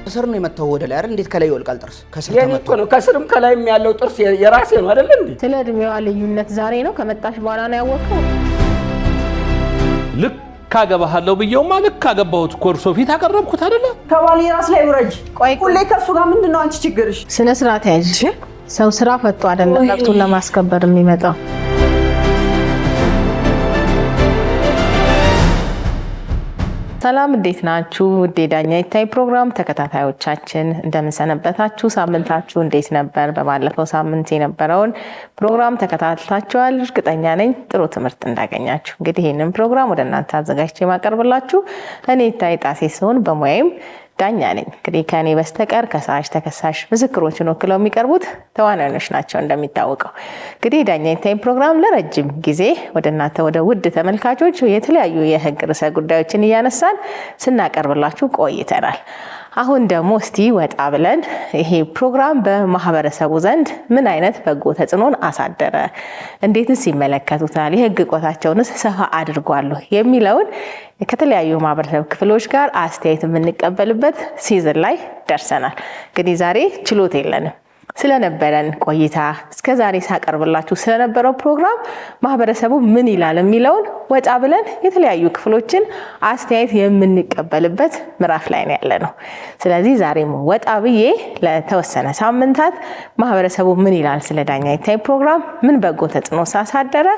ከስር ነው የመታው ወደ ላይ አይደል? እንዴት ከላይ ይወልቃል ጥርስ? ከስር የኔ ተመቶ እኮ ነው። ከስርም ከላይም ያለው ጥርስ የራሴ ነው አይደለ እንዴ? ስለ እድሜዋ ልዩነት ዛሬ ነው ከመጣሽ በኋላ ነው ያወቀው። ልክ አገባሃለሁ ብየውማ ልክ አገባሁት እኮ፣ እርሶ ፊት አቀረብኩት አይደለ? ከባሌ ራስ ላይ ውረጅ። ቆይ ሁሌ ከእሱ ጋር ምንድን ነው አንቺ ችግርሽ? ስነ ስርዓት ያዥ። ሰው ስራ ፈቶ አይደለም መብቱን ለማስከበር የሚመጣው። ሰላም፣ እንዴት ናችሁ? ውድ ዳኛ ይታይ ፕሮግራም ተከታታዮቻችን እንደምንሰነበታችሁ፣ ሳምንታችሁ እንዴት ነበር? በባለፈው ሳምንት የነበረውን ፕሮግራም ተከታትላችኋል። እርግጠኛ ነኝ ጥሩ ትምህርት እንዳገኛችሁ። እንግዲህ ይህንን ፕሮግራም ወደ እናንተ አዘጋጅቼ የማቀርብላችሁ እኔ ይታይ ጣሴ ስሆን በሙያዬም ዳኛ ነኝ። እንግዲህ ከእኔ በስተቀር ከሳሽ፣ ተከሳሽ፣ ምስክሮችን ወክለው የሚቀርቡት ተዋናዮች ናቸው። እንደሚታወቀው እንግዲህ ዳኛ ይታይ ፕሮግራም ለረጅም ጊዜ ወደ እናንተ ወደ ውድ ተመልካቾች የተለያዩ የሕግ ርዕሰ ጉዳዮችን እያነሳን ስናቀርብላችሁ ቆይተናል። አሁን ደግሞ እስቲ ወጣ ብለን ይሄ ፕሮግራም በማህበረሰቡ ዘንድ ምን አይነት በጎ ተጽዕኖን አሳደረ፣ እንዴትስ ይመለከቱታል፣ የህግ እውቀታቸውንስ ሰፋ አድርጓሉ የሚለውን ከተለያዩ ማህበረሰብ ክፍሎች ጋር አስተያየት የምንቀበልበት season ላይ ደርሰናል። እንግዲህ ዛሬ ችሎት የለንም። ስለነበረን ቆይታ እስከ ዛሬ ሳቀርብላችሁ ስለነበረው ፕሮግራም ማህበረሰቡ ምን ይላል የሚለውን ወጣ ብለን የተለያዩ ክፍሎችን አስተያየት የምንቀበልበት ምዕራፍ ላይ ነው ያለ ነው። ስለዚህ ዛሬም ወጣ ብዬ ለተወሰነ ሳምንታት ማህበረሰቡ ምን ይላል ስለ ዳኛ ይታይ ፕሮግራም፣ ምን በጎ ተጽዕኖ ሳሳደረ፣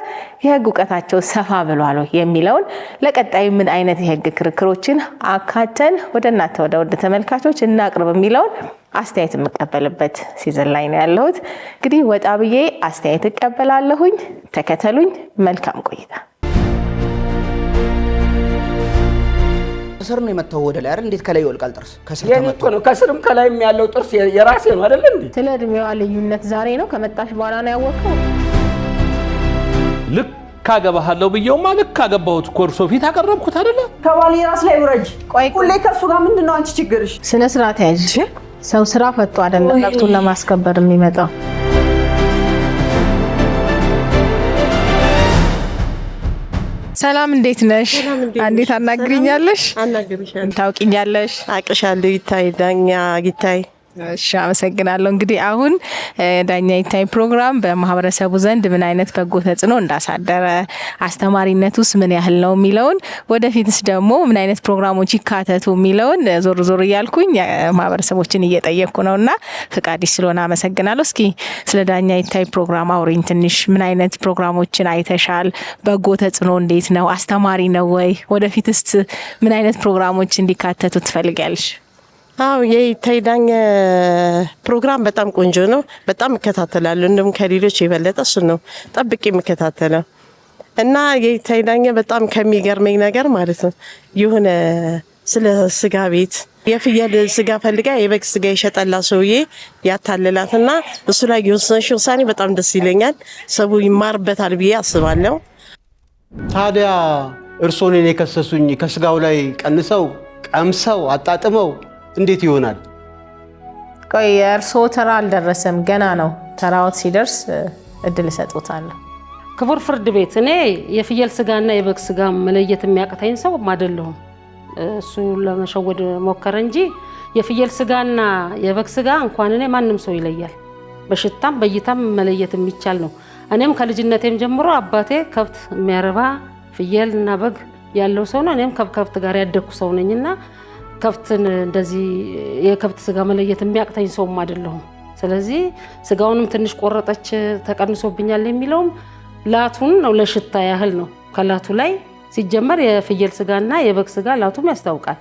የህግ እውቀታቸው ሰፋ ብሏል የሚለውን፣ ለቀጣዩ ምን አይነት የህግ ክርክሮችን አካተን ወደ እናንተ ወደ ውድ ተመልካቾች እናቅርብ የሚለውን አስተያየት የምቀበልበት season ላይ ነው ያለሁት። እንግዲህ ወጣ ብዬ አስተያየት እቀበላለሁኝ። ተከተሉኝ። መልካም ቆይታ። ከስር ነው የመታው ወደ ላይ አይደል? እንዴት ከላይ ይወልቃል ጥርስ? ከስር የኔ ተመቶ እኮ ነው። ከስርም ከላይም ያለው ጥርስ የራሴ ነው አይደለ እንዴ? ስለ እድሜዋ ልዩነት ዛሬ ነው ከመጣሽ በኋላ ነው ያወቀው። ልክ አገባሃለሁ ብየውማ ልክ አገባሁት እኮ፣ እርሶ ፊት አቀረብኩት አይደለ? ከባሌ ራስ ላይ ውረጅ። ቆይ ሁሌ ከእሱ ጋር ምንድን ነው አንቺ ችግርሽ? ስነ ስርዓት ያዥ። ሰው ስራ ፈቶ አይደለም መብቱን ለማስከበር የሚመጣው። ሰላም፣ እንዴት ነሽ? እንዴት አናግሪኛለሽ? አናግርሻለሁ። ታውቂኛለሽ? አቅሻለሁ። ይታይ ዳኛ ይታይ። እሺ፣ አመሰግናለሁ። እንግዲህ አሁን ዳኛ ይታይ ፕሮግራም በማህበረሰቡ ዘንድ ምን አይነት በጎ ተጽዕኖ እንዳሳደረ፣ አስተማሪነቱስ ምን ያህል ነው የሚለውን፣ ወደፊትስ ደግሞ ምን አይነት ፕሮግራሞች ይካተቱ የሚለውን ዞር ዞር እያልኩኝ ማህበረሰቦችን እየጠየቅኩ ነው እና ፍቃድሽ ስለሆነ አመሰግናለሁ። እስኪ ስለ ዳኛ ይታይ ፕሮግራም አውሪኝ ትንሽ። ምን አይነት ፕሮግራሞችን አይተሻል? በጎ ተጽዕኖ እንዴት ነው? አስተማሪ ነው ወይ? ወደፊትስ ምን አይነት ፕሮግራሞች እንዲካተቱ ትፈልጊያለሽ? አዎ፣ የይታይ ዳኛ ፕሮግራም በጣም ቆንጆ ነው። በጣም እከታተላለሁ። እንደውም ከሌሎች የበለጠ እሱን ነው ጠብቄ የምከታተለው እና የይታይ ዳኛ በጣም ከሚገርመኝ ነገር ማለት ነው የሆነ ስለ ስጋ ቤት የፍየል ስጋ ፈልጋ የበግ ስጋ የሸጠላት ሰውዬ ያታልላትና እሱ ላይ የወሰንሽ ውሳኔ በጣም ደስ ይለኛል። ሰው ይማርበታል ብዬ አስባለሁ። ታዲያ እርስዎ እኔን የከሰሱኝ ከስጋው ላይ ቀንሰው ቀምሰው አጣጥመው እንዴት ይሆናል? ቆይ፣ የእርስዎ ተራ አልደረሰም፣ ገና ነው። ተራዎት ሲደርስ እድል እሰጦታለሁ። ክቡር ፍርድ ቤት፣ እኔ የፍየል ስጋና የበግ ስጋ መለየት የሚያቅተኝ ሰው አይደለሁም። እሱ ለመሸወድ ሞከረ እንጂ የፍየል ስጋና የበግ ስጋ እንኳን እኔ ማንም ሰው ይለያል። በሽታም በእይታም መለየት የሚቻል ነው። እኔም ከልጅነቴም ጀምሮ አባቴ ከብት የሚያረባ ፍየል እና በግ ያለው ሰው ነው። እኔም ከከብት ጋር ያደግኩ ሰው ነኝና ከብትን እንደዚህ የከብት ስጋ መለየት የሚያቅተኝ ሰውም አይደለሁም። ስለዚህ ስጋውንም ትንሽ ቆረጠች ተቀንሶብኛል የሚለውም ላቱን ነው፣ ለሽታ ያህል ነው። ከላቱ ላይ ሲጀመር የፍየል ስጋና የበግ ስጋ ላቱም ያስታውቃል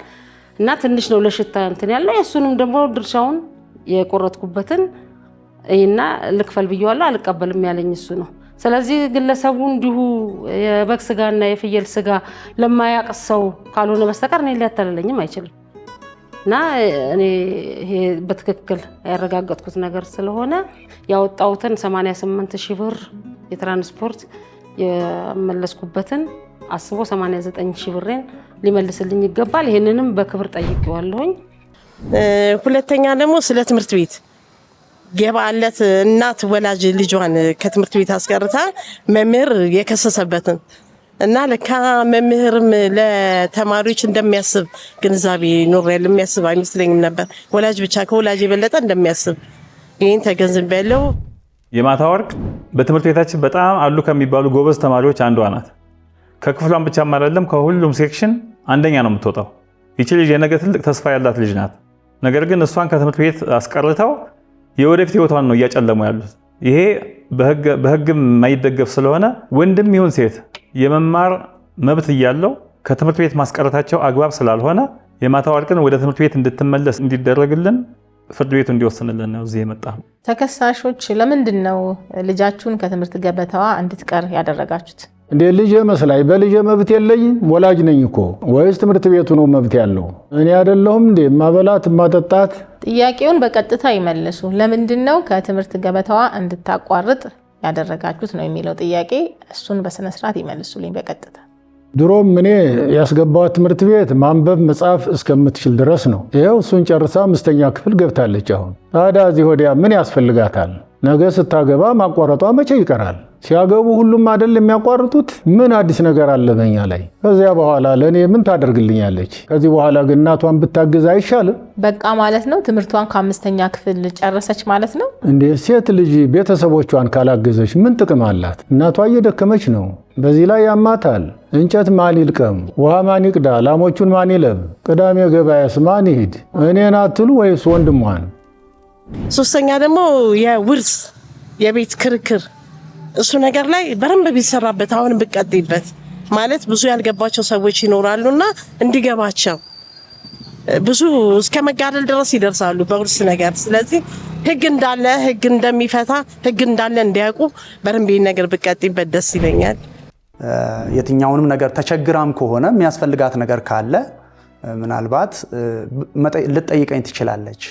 እና ትንሽ ነው ለሽታ እንትን ያለው። የእሱንም ደግሞ ድርሻውን የቆረጥኩበትን እና ልክፈል ብየዋለሁ። አልቀበልም ያለኝ እሱ ነው። ስለዚህ ግለሰቡ እንዲሁ የበግ ስጋና የፍየል ስጋ ለማያውቅ ሰው ካልሆነ በስተቀር እኔ ሊያታልለኝም አይችልም። እና እኔ ይሄ በትክክል ያረጋገጥኩት ነገር ስለሆነ ያወጣሁትን 88 ሺህ ብር የትራንስፖርት የመለስኩበትን አስቦ 89 ሺህ ብሬን ሊመልስልኝ ይገባል። ይህንንም በክብር ጠይቄዋለሁኝ። ሁለተኛ ደግሞ ስለ ትምህርት ቤት የበዓል ዕለት እናት ወላጅ ልጇን ከትምህርት ቤት አስቀርታ መምህር የከሰሰበትን እና ለካ መምህርም ለተማሪዎች እንደሚያስብ ግንዛቤ ኖሬያለሁ። የሚያስብ አይመስለኝም ነበር። ወላጅ ብቻ ከወላጅ የበለጠ እንደሚያስብ ይህን ተገንዝቤያለሁ። የማታ ወርቅ በትምህርት ቤታችን በጣም አሉ ከሚባሉ ጎበዝ ተማሪዎች አንዷ ናት። ከክፍሏን ብቻም አይደለም፣ ከሁሉም section አንደኛ ነው የምትወጣው። ይቺ ልጅ የነገ ትልቅ ተስፋ ያላት ልጅ ናት። ነገር ግን እሷን ከትምህርት ቤት አስቀርተው የወደፊት ህይወቷን ነው እያጨለሙ ያሉት። ይሄ በህግም የማይደገፍ ስለሆነ ወንድም ይሁን ሴት የመማር መብት እያለው ከትምህርት ቤት ማስቀረታቸው አግባብ ስላልሆነ የማታ ወርቅን ወደ ትምህርት ቤት እንድትመለስ እንዲደረግልን ፍርድ ቤቱ እንዲወስንልን ነው እዚህ የመጣ ነው። ተከሳሾች ለምንድን ነው ልጃችሁን ከትምህርት ገበታዋ እንድትቀር ያደረጋችሁት? እንዴ ልጄ መስላይ በልጄ መብት የለኝም? ወላጅ ነኝ እኮ። ወይስ ትምህርት ቤቱ ነው መብት ያለው? እኔ አይደለሁም እንዴ ማበላት ማጠጣት? ጥያቄውን በቀጥታ ይመልሱ። ለምንድን ነው ከትምህርት ገበታዋ እንድታቋርጥ ያደረጋችሁት ነው የሚለው ጥያቄ። እሱን በስነስርዓት ይመልሱልኝ በቀጥታ። ድሮም እኔ ያስገባዋት ትምህርት ቤት ማንበብ መጻፍ እስከምትችል ድረስ ነው። ይኸው እሱን ጨርሳ 5ኛ ክፍል ገብታለች። አሁን ታዲያ እዚህ ወዲያ ምን ያስፈልጋታል? ነገ ስታገባ ማቋረጧ መቼ ይቀራል? ሲያገቡ ሁሉም አይደል የሚያቋርጡት? ምን አዲስ ነገር አለ በኛ ላይ? ከዚያ በኋላ ለእኔ ምን ታደርግልኛለች? ከዚህ በኋላ ግን እናቷን ብታግዝ አይሻልም? በቃ ማለት ነው ትምህርቷን ከ5ኛ ክፍል ጨረሰች ማለት ነው። እንዴ ሴት ልጅ ቤተሰቦቿን ካላገዘች ምን ጥቅም አላት? እናቷ እየደከመች ነው። በዚህ ላይ ያማታል። እንጨት ማን ይልቀም? ውሃ ማን ይቅዳ? ላሞቹን ማን ይለብ? ቅዳሜ ገበያስ ማን ይሂድ? እኔን አትሉ ወይስ ወንድሟን? ሶስተኛ ደግሞ የውርስ የቤት ክርክር እሱ ነገር ላይ በደንብ ቢሰራበት፣ አሁን ብቀጥይበት፣ ማለት ብዙ ያልገባቸው ሰዎች ይኖራሉና እንዲገባቸው፣ ብዙ እስከ መጋደል ድረስ ይደርሳሉ በውርስ ነገር። ስለዚህ ህግ እንዳለ፣ ህግ እንደሚፈታ፣ ህግ እንዳለ እንዲያውቁ በደንብ ይህን ነገር ብቀጥይበት ደስ ይለኛል። የትኛውንም ነገር ተቸግራም ከሆነ፣ የሚያስፈልጋት ነገር ካለ ምናልባት ልትጠይቀኝ ትችላለች።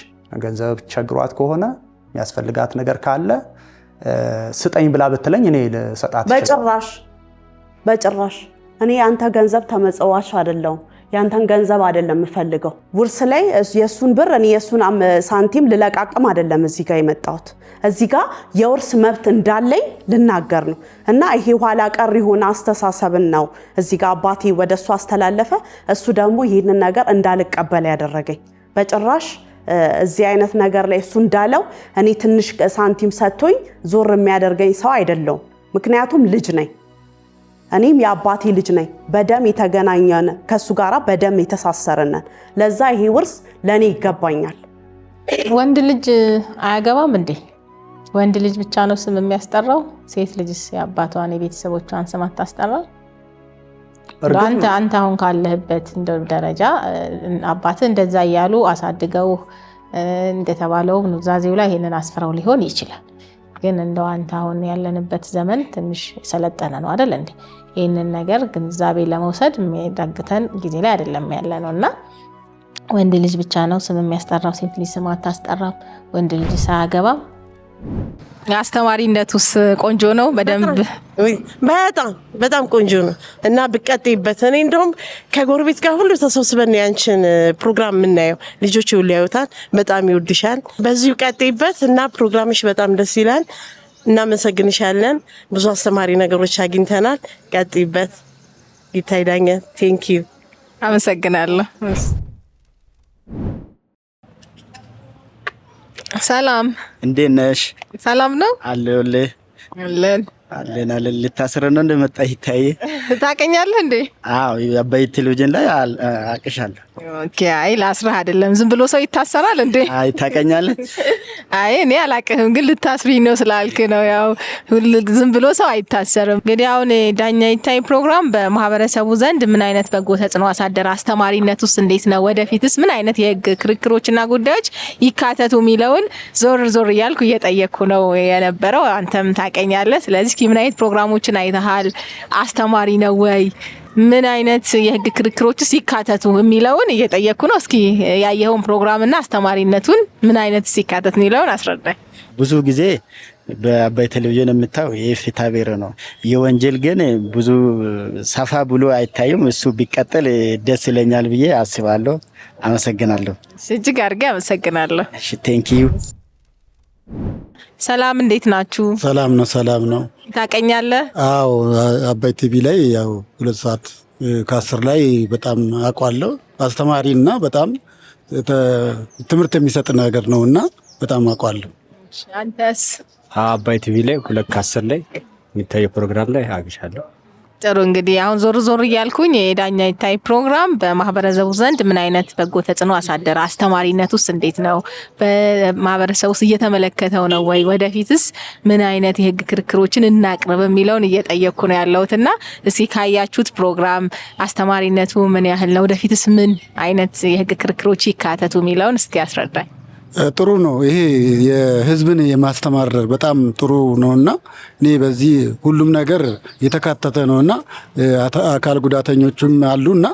ገንዘብ ቸግሯት ከሆነ፣ የሚያስፈልጋት ነገር ካለ ስጠኝ ብላ ብትለኝ እኔ ልሰጣት እችላለሁ። በጭራሽ በጭራሽ። እኔ ያንተ ገንዘብ ተመጽዋች አይደለሁም። ያንተን ገንዘብ አይደለም የምፈልገው። ውርስ ላይ የእሱን ብር፣ እኔ የእሱን ሳንቲም ልለቃቅም አይደለም እዚህ ጋር የመጣሁት። እዚህ ጋር የውርስ መብት እንዳለኝ ልናገር ነው እና ይሄ ኋላ ቀር የሆነ አስተሳሰብን ነው እዚህ ጋር አባቴ ወደ እሱ አስተላለፈ። እሱ ደግሞ ይህንን ነገር እንዳልቀበል ያደረገኝ። በጭራሽ እዚህ አይነት ነገር ላይ እሱ እንዳለው እኔ ትንሽ ሳንቲም ሰጥቶኝ ዞር የሚያደርገኝ ሰው አይደለሁም። ምክንያቱም ልጅ ነኝ። እኔም የአባቴ ልጅ ነኝ። በደም የተገናኘን፣ ከእሱ ጋራ በደም የተሳሰርነን። ለዛ ይሄ ውርስ ለእኔ ይገባኛል። ወንድ ልጅ አያገባም እንዴ? ወንድ ልጅ ብቻ ነው ስም የሚያስጠራው? ሴት ልጅስ የአባቷን የቤተሰቦቿን ስም አታስጠራም? አንተ አሁን ካለህበት እንደው ደረጃ አባትህ እንደዛ እያሉ አሳድገው፣ እንደተባለው ኑዛዜው ላይ ይሄንን አስፍረው ሊሆን ይችላል። ግን እንደው አንተ አሁን ያለንበት ዘመን ትንሽ የሰለጠነ ነው አይደል እንዴ? ይህንን ነገር ግንዛቤ ለመውሰድ የሚያዳግተን ጊዜ ላይ አይደለም ያለ ነው። እና ወንድ ልጅ ብቻ ነው ስም የሚያስጠራው፣ ሴት ልጅ ስም አታስጠራም። ወንድ ልጅ ሳያገባም። አስተማሪነቱስ ቆንጆ ነው በደንብ? በጣም በጣም ቆንጆ ነው እና ብቀጥይበት። እኔ እንደውም ከጎረቤት ጋር ሁሉ ተሰብስበን ያንቺን ፕሮግራም የምናየው፣ ልጆች ሁሉ ያዩታል። በጣም ይወድሻል። በዚሁ ቀጥይበት እና ፕሮግራምሽ በጣም ደስ ይላል። እናመሰግንሻለን። ብዙ አስተማሪ ነገሮች አግኝተናል። ቀጥይበት። ይታይ ዳኘ፣ thank you። አመሰግናለሁ። ሰላም። እንዴት ነሽ? ሰላም ነው። አለሁልህ። አለን። አለን አለን። ልታስረን ነው እንደመጣ ይታይ። ታውቀኛለህ እንዴ? አዎ፣ አባይ ቴሌቪዥን ላይ አቅሻለሁ። Okay። አይ ላስረህ አይደለም። ዝም ብሎ ሰው ይታሰራል እንዴ? አይ ታውቀኛለህ? አይ እኔ አላቅህም፣ ግን ልታስሪኝ ነው ስላልክ ነው። ያው ዝም ብሎ ሰው አይታሰርም። እንግዲህ አሁን ዳኛ ይታይ ፕሮግራም በማህበረሰቡ ዘንድ ምን አይነት በጎ ተጽዕኖ አሳደረ፣ አስተማሪነት ውስጥ እንዴት ነው፣ ወደፊትስ ምን አይነት የህግ ክርክሮችና ጉዳዮች ይካተቱ የሚለውን ዞር ዞር እያልኩ እየጠየቅኩ ነው የነበረው። አንተም ታውቀኛለህ። ስለዚህ እስኪ ምን አይነት ፕሮግራሞችን አይተሃል? አስተማሪ ነው ወይ? ምን አይነት የህግ ክርክሮችስ ይካተቱ የሚለውን እየጠየቅኩ ነው። እስኪ ያየኸውን ፕሮግራምና አስተማሪነቱን ምን አይነት ሲካተት የሚለውን አስረዳኝ። ብዙ ጊዜ በአባይ ቴሌቪዥን የምታየው የፍትሐ ብሔር ነው። የወንጀል ግን ብዙ ሰፋ ብሎ አይታይም። እሱ ቢቀጥል ደስ ይለኛል ብዬ አስባለሁ። አመሰግናለሁ። እጅግ አድርጌ አመሰግናለሁ። እሺ፣ thank you። ሰላም፣ እንዴት ናችሁ? ሰላም ነው፣ ሰላም ነው። ታቀኛለህ? አዎ፣ አባይ ቲቪ ላይ ያው 2 ሰዓት ከ10 ላይ በጣም አውቀዋለሁ። አስተማሪ እና በጣም ትምህርት የሚሰጥ ነገር ነው እና በጣም አውቀዋለሁ። አንተስ? አባይ ቲቪ ላይ 2:10 ላይ የሚታየው ፕሮግራም ላይ አግኝቻለሁ። ጥሩ፣ እንግዲህ አሁን ዞር ዞር እያልኩኝ የዳኛ ይታይ ፕሮግራም በማህበረሰቡ ዘንድ ምን አይነት በጎ ተጽዕኖ አሳደረ? አስተማሪነት ውስጥ እንዴት ነው? በማህበረሰቡ ውስጥ እየተመለከተው ነው ወይ? ወደፊትስ ምን አይነት የህግ ክርክሮችን እናቅርብ የሚለውን እየጠየቅኩ ነው ያለሁት እና እስኪ ካያችሁት ፕሮግራም አስተማሪነቱ ምን ያህል ነው? ወደፊትስ ምን አይነት የህግ ክርክሮች ይካተቱ የሚለውን እስቲ አስረዳኝ። ጥሩ ነው። ይሄ የህዝብን የማስተማር በጣም ጥሩ ነውና እኔ በዚህ ሁሉም ነገር የተካተተ ነውና አካል ጉዳተኞችም አሉና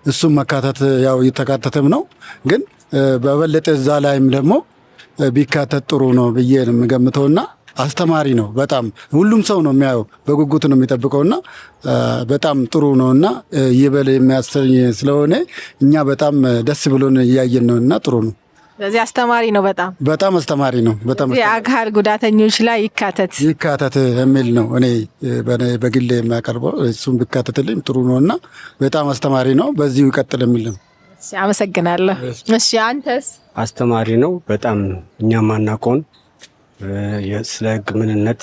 እሱም መካተት ያው የተካተተም ነው፣ ግን በበለጠ እዛ ላይም ደግሞ ቢካተት ጥሩ ነው ብዬ ነው የምገምተውና አስተማሪ ነው። በጣም ሁሉም ሰው ነው የሚያየው፣ በጉጉት ነው የሚጠብቀውና በጣም ጥሩ ነውና ይበል የሚያሰኝ ስለሆነ እኛ በጣም ደስ ብሎን እያየን ነውና ጥሩ ነው። ስለዚህ አስተማሪ ነው። በጣም በጣም አስተማሪ ነው። በጣም የአካል ጉዳተኞች ላይ ይካተት ይካተት የሚል ነው እኔ በግሌ የሚያቀርበው፣ እሱም ቢካተትልኝ ጥሩ ነው እና በጣም አስተማሪ ነው። በዚሁ ይቀጥል የሚል ነው። አመሰግናለሁ። እሺ፣ አንተስ? አስተማሪ ነው በጣም። እኛ ማናውቀውን ስለ ሕግ ምንነት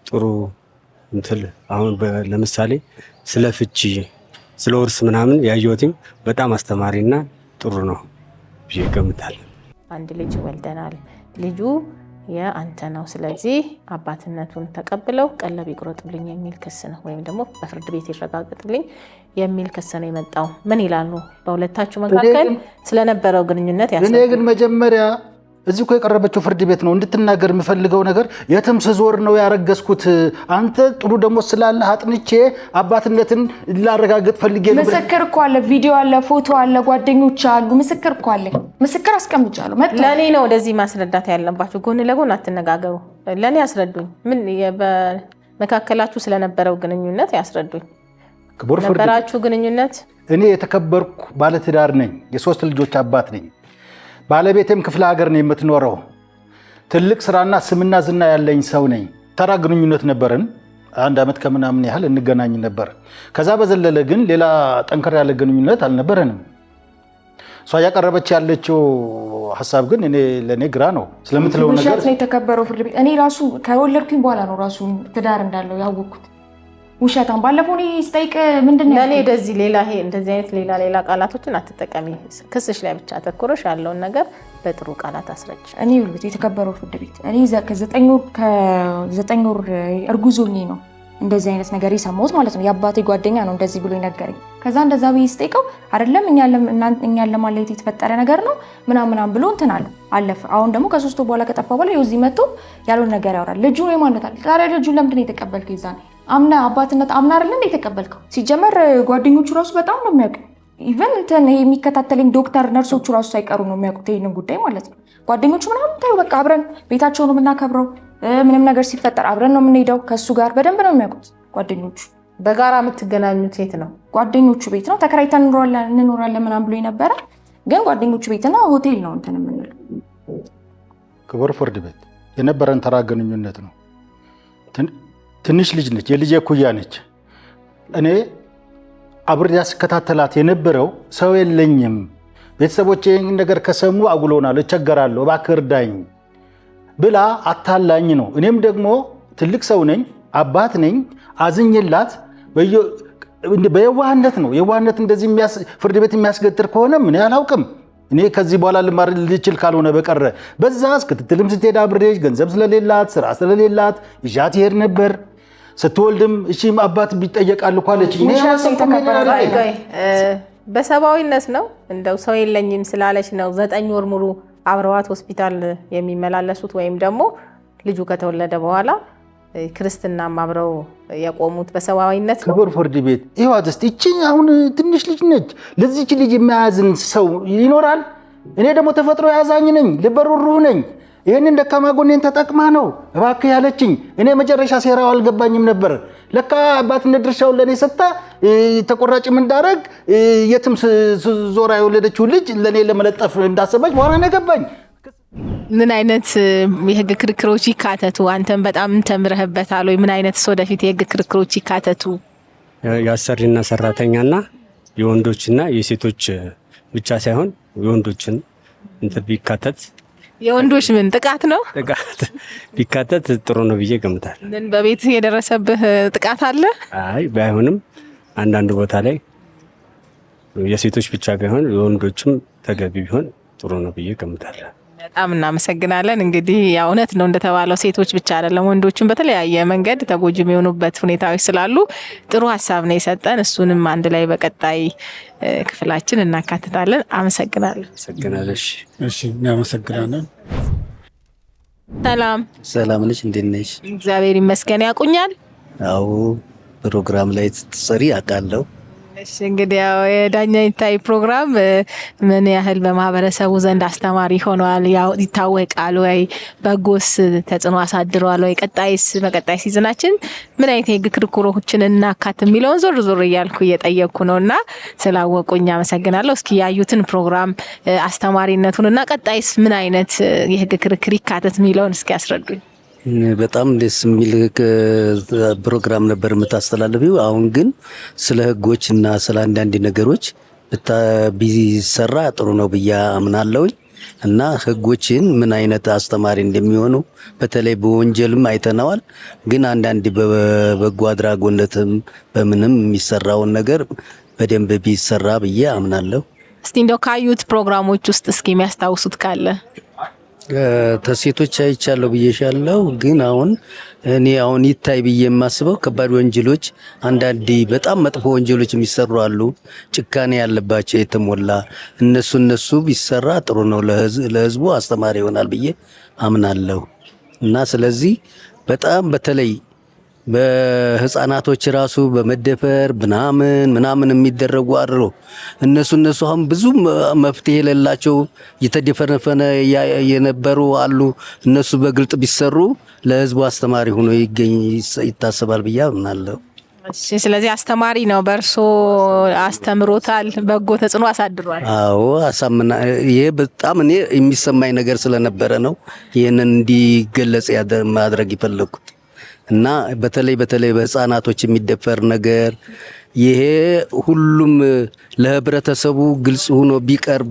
ጥሩ እንትን አሁን ለምሳሌ ስለ ፍቺ፣ ስለ ውርስ ምናምን ያየሁትኝ በጣም አስተማሪና ጥሩ ነው ብዬ እገምታለሁ። አንድ ልጅ ወልደናል። ልጁ የአንተ ነው፣ ስለዚህ አባትነቱን ተቀብለው ቀለብ ይቁረጡልኝ የሚል ክስ ነው፣ ወይም ደግሞ በፍርድ ቤት ይረጋገጥልኝ የሚል ክስ ነው የመጣው። ምን ይላሉ? በሁለታችሁ መካከል ስለነበረው ግንኙነት? እኔ ግን መጀመሪያ እዚህ እኮ የቀረበችው ፍርድ ቤት ነው፣ እንድትናገር የምፈልገው ነገር የትም ስዞር ነው ያረገዝኩት። አንተ ጥሩ ደግሞ ስላለህ አጥንቼ አባትነትን ላረጋግጥ ፈልጌ ነው። ምስክር እኮ አለ፣ ቪዲዮ አለ፣ ፎቶ አለ፣ ጓደኞች አሉ። ምስክር እኮ አለ። ምስክር አስቀምጫለሁ። ለእኔ ነው ወደዚህ ማስረዳት ያለባችሁ። ጎን ለጎን አትነጋገሩ። ለእኔ ያስረዱኝ። ምን በመካከላችሁ ስለነበረው ግንኙነት ያስረዱኝ። ክቡር ፍርድ ነበራችሁ ግንኙነት? እኔ የተከበርኩ ባለትዳር ነኝ። የሶስት ልጆች አባት ነኝ። ባለቤቴም ክፍለ ሀገር ነው የምትኖረው። ትልቅ ስራና ስምና ዝና ያለኝ ሰው ነኝ። ተራ ግንኙነት ነበርን። አንድ ዓመት ከምናምን ያህል እንገናኝ ነበር። ከዛ በዘለለ ግን ሌላ ጠንከር ያለ ግንኙነት አልነበረንም። እሷ እያቀረበች ያለችው ሀሳብ ግን እኔ ለእኔ ግራ ነው ስለምትለው ነገር። ውሸት ነው የተከበረው ፍርድ ቤት። እኔ ራሱ ከወለድኩኝ በኋላ ነው ራሱ ትዳር እንዳለው ያወቅኩት። ውሸታም፣ ባለፈው እኔ ስጠይቅ ምንድን ነው ለእኔ እንደዚህ ሌላ ይሄ እንደዚህ አይነት ሌላ ሌላ ቃላቶችን አትጠቀሚ። ክስሽ ላይ ብቻ አተኩረሽ ያለውን ነገር በጥሩ ቃላት አስረጅ። እኔ ይኸውልህ የተከበረው ፍርድ ቤት፣ እኔ ከ9 ወር እርጉዝ ሆኜ ነው እንደዚህ አይነት ነገር የሰማሁት ማለት ነው። የአባቴ ጓደኛ ነው እንደዚህ ብሎ ነገረኝ። ከዛ እንደዛ ብዬ ስጠይቀው አይደለም፣ እኛን ለማለየት የተፈጠረ ነገር ነው ምናምን ምናምን ብሎ እንትን አለ፣ አለፈ። አሁን ደግሞ ከ3 ወር በኋላ ከጠፋ በኋላ ይኸው እዚህ መጥቶ ያልሆነ ነገር ያወራል። ልጁ የማን ነው? ታዲያ ልጁን ለምንድን ነው የተቀበልከው? ይዛኔ አምና አባትነት አምና አይደለ እንደ የተቀበልከው? ሲጀመር ጓደኞቹ ራሱ በጣም ነው የሚያውቁ። Even እንትን ይሄ የሚከታተለኝ ዶክተር፣ ነርሶቹ ራሱ ሳይቀሩ ነው የሚያውቁት ይሄንን ጉዳይ ማለት ነው። ጓደኞቹ ምናምን ታዩ በቃ አብረን ቤታቸው ነው የምናከብረው። ምንም ነገር ሲፈጠር አብረን ነው የምንሄደው። ከእሱ ጋር በደንብ ነው የሚያውቁት ጓደኞቹ። በጋራ የምትገናኙት የት ነው? ጓደኞቹ ቤት ነው፣ ተከራይተን እንኖራለን ምናምን ብሎ ነበረ። ግን ጓደኞቹ ቤትና ሆቴል ነው እንትን የምንለው። ክቡር ፍርድ ቤት፣ የነበረን ተራ ግንኙነት ነው። ትንሽ ልጅ ነች፣ የልጄ እኩያ ነች። እኔ አብሬ ስከታተላት የነበረው ሰው የለኝም፣ ቤተሰቦቼ ይህን ነገር ከሰሙ አጉሎናል፣ እቸገራለሁ፣ እባክህ እርዳኝ ብላ አታላኝ ነው። እኔም ደግሞ ትልቅ ሰው ነኝ፣ አባት ነኝ። አዝኜላት በየዋህነት ነው። የዋህነት እንደዚህ ፍርድ ቤት የሚያስገትር ከሆነ ምን አላውቅም። እኔ ከዚህ በኋላ ልማር ልችል ካልሆነ በቀረ በዛ ክትትልም ስትሄድ አብሬ ገንዘብ ስለሌላት፣ ስራ ስለሌላት ይዣት ይሄድ ነበር። ስትወልድም እሺ አባት ቢጠየቃል እኮ አለችኝ። እኔ አላሰብኩም። በሰብአዊነት ነው፣ እንደው ሰው የለኝም ስላለች ነው 9 ወር ሙሉ አብረዋት ሆስፒታል የሚመላለሱት ወይም ደግሞ ልጁ ከተወለደ በኋላ ክርስትናም አብረው የቆሙት በሰብአዊነት ነው። ክቡር ፍርድ ቤት፣ ይኸዋት እስኪ ይህቺ አሁን ትንሽ ልጅ ነች። ለዚች ልጅ የማያዝን ሰው ይኖራል? እኔ ደግሞ ተፈጥሮ ያዛኝ ነኝ፣ ልበ ርኅሩህ ነኝ። ይህንን ደካማ ጎኔን ተጠቅማ ነው እባክህ ያለችኝ። እኔ መጨረሻ ሴራው አልገባኝም ነበር። ለካ አባትነት ድርሻውን ለእኔ ሰጥታ ተቆራጭም እንዳደረግ የትም ዞራ የወለደችው ልጅ ለእኔ ለመለጠፍ እንዳሰበች በኋላ ነው የገባኝ። ምን አይነት የህግ ክርክሮች ይካተቱ? አንተም በጣም ተምረህበታል ወይ? ምን አይነት ወደፊት የህግ ክርክሮች ይካተቱ? የአሰሪና ሰራተኛና የወንዶችና የሴቶች ብቻ ሳይሆን የወንዶችን እንትን ቢካተት። የወንዶች ምን ጥቃት ነው? ጥቃት ቢካተት ጥሩ ነው ብዬ ገምታለሁ። ምን በቤት የደረሰብህ ጥቃት አለ? አይ፣ ባይሆንም አንዳንድ ቦታ ላይ የሴቶች ብቻ ቢሆን የወንዶችም ተገቢ ቢሆን ጥሩ ነው ብዬ ገምታለሁ። በጣም እናመሰግናለን። እንግዲህ ያው እውነት ነው እንደተባለው ሴቶች ብቻ አይደለም ወንዶችም በተለያየ መንገድ ተጎጂ የሚሆኑበት ሁኔታዎች ስላሉ ጥሩ ሀሳብ ነው የሰጠን። እሱንም አንድ ላይ በቀጣይ ክፍላችን እናካትታለን። አመሰግናለሁ። አመሰግናለሁ። እሺ፣ እናመሰግናለን። ሰላም። ሰላም ነሽ? እንዴት ነሽ? እግዚአብሔር ይመስገን። ያውቁኛል? አዎ፣ ፕሮግራም ላይ ስትሰሪ አውቃለሁ። እሺ፣ እንግዲህ ያው የዳኛ ይታይ ፕሮግራም ምን ያህል በማህበረሰቡ ዘንድ አስተማሪ ሆኗል? ያው ይታወቃል ወይ? በጎስ ተጽዕኖ አሳድሯል ወይ? ቀጣይስ በቀጣይ season ኣችን ምን አይነት የህግ ክርክሮችን እናካት የሚለውን ዞር ዞር እያልኩ እየጠየቅኩ ነው እና ስላወቁኝ አመሰግናለሁ። እስኪ ያዩትን ፕሮግራም አስተማሪነቱን እና ቀጣይስ ምን አይነት የህግ ክርክር ይካተት የሚለውን እስኪ ያስረዱኝ። በጣም ደስ የሚል ፕሮግራም ነበር የምታስተላልፊው። አሁን ግን ስለ ህጎች እና ስለ አንዳንድ ነገሮች ቢሰራ ጥሩ ነው ብዬ አምናለሁኝ እና ህጎችን ምን አይነት አስተማሪ እንደሚሆኑ በተለይ በወንጀልም አይተነዋል። ግን አንዳንድ በበጎ አድራጎነትም በምንም የሚሰራውን ነገር በደንብ ቢሰራ ብዬ አምናለሁ። እስቲ እንደው ካዩት ፕሮግራሞች ውስጥ እስኪ የሚያስታውሱት ካለ? ተሴቶች አይቻለሁ ብዬሻለሁ። ግን አሁን እኔ አሁን ይታይ ብዬ የማስበው ከባድ ወንጀሎች፣ አንዳንድ በጣም መጥፎ ወንጀሎች የሚሰሩ አሉ፣ ጭካኔ ያለባቸው የተሞላ፣ እነሱ ቢሰራ ጥሩ ነው፣ ለህዝቡ አስተማሪ ይሆናል ብዬ አምናለሁ። እና ስለዚህ በጣም በተለይ በህፃናቶች ራሱ በመደፈር ምናምን ምናምን የሚደረጉ አሉ። እነሱ አሁን ብዙ መፍትሄ የሌላቸው እየተደፈነፈነ የነበሩ አሉ። እነሱ በግልጥ ቢሰሩ ለህዝቡ አስተማሪ ሆኖ ይገኝ ይታሰባል ብዬ አምናለሁ። እሺ፣ ስለዚህ አስተማሪ ነው። በእርሶ አስተምሮታል፣ በጎ ተጽዕኖ አሳድሯል። አዎ፣ አሳምና ይሄ በጣም እኔ የሚሰማኝ ነገር ስለነበረ ነው ይህንን እንዲገለጽ ማድረግ የፈለኩት። እና በተለይ በተለይ በህፃናቶች የሚደፈር ነገር ይሄ ሁሉም ለህብረተሰቡ ግልጽ ሆኖ ቢቀርብ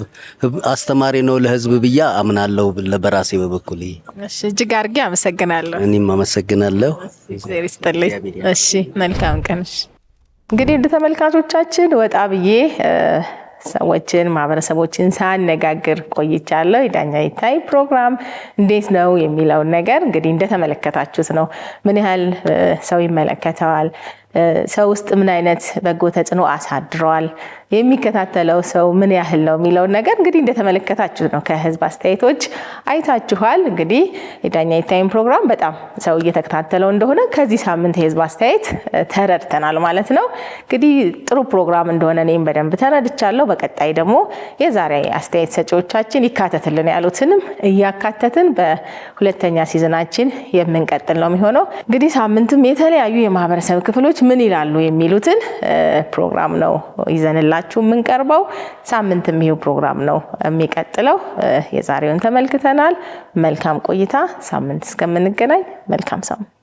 አስተማሪ ነው ለህዝብ ብዬ አምናለሁ በራሴ በበኩሌ። እሺ፣ እጅግ አድርጌ አመሰግናለሁ። እኔም አመሰግናለሁ። እግዚአብሔር ይስጥልኝ። እሺ፣ መልካም ቀን። እሺ፣ እንግዲህ ውድ ተመልካቾቻችን ወጣ ብዬ ሰዎችን ማህበረሰቦችን ሳነጋግር ቆይቻለሁ። የዳኛ ይታይ ፕሮግራም እንዴት ነው የሚለውን ነገር እንግዲህ እንደተመለከታችሁት ነው። ምን ያህል ሰው ይመለከተዋል፣ ሰው ውስጥ ምን አይነት በጎ ተጽዕኖ አሳድሯል፣ የሚከታተለው ሰው ምን ያህል ነው የሚለውን ነገር እንግዲህ እንደተመለከታችሁት ነው። ከህዝብ አስተያየቶች አይታችኋል። እንግዲህ የዳኛ ይታይን ፕሮግራም በጣም ሰው እየተከታተለው እንደሆነ ከዚህ ሳምንት የህዝብ አስተያየት ተረድተናል ማለት ነው። እንግዲህ ጥሩ ፕሮግራም እንደሆነ እኔም በደንብ ተረድቻለሁ። በቀጣይ ደግሞ የዛሬ አስተያየት ሰጪዎቻችን ይካተትልን ያሉትንም እያካተትን በሁለተኛ season ኣችን የምንቀጥል ነው የሚሆነው። እንግዲህ ሳምንትም የተለያዩ የማህበረሰብ ክፍሎች ምን ይላሉ የሚሉትን ፕሮግራም ነው ይዘንላችሁ የምንቀርበው። ሳምንትም ይሄው ፕሮግራም ነው የሚቀጥለው። የዛሬውን ተመልክተናል። መልካም ቆይታ። ሳምንት እስከምንገናኝ መልካም ሳምንት።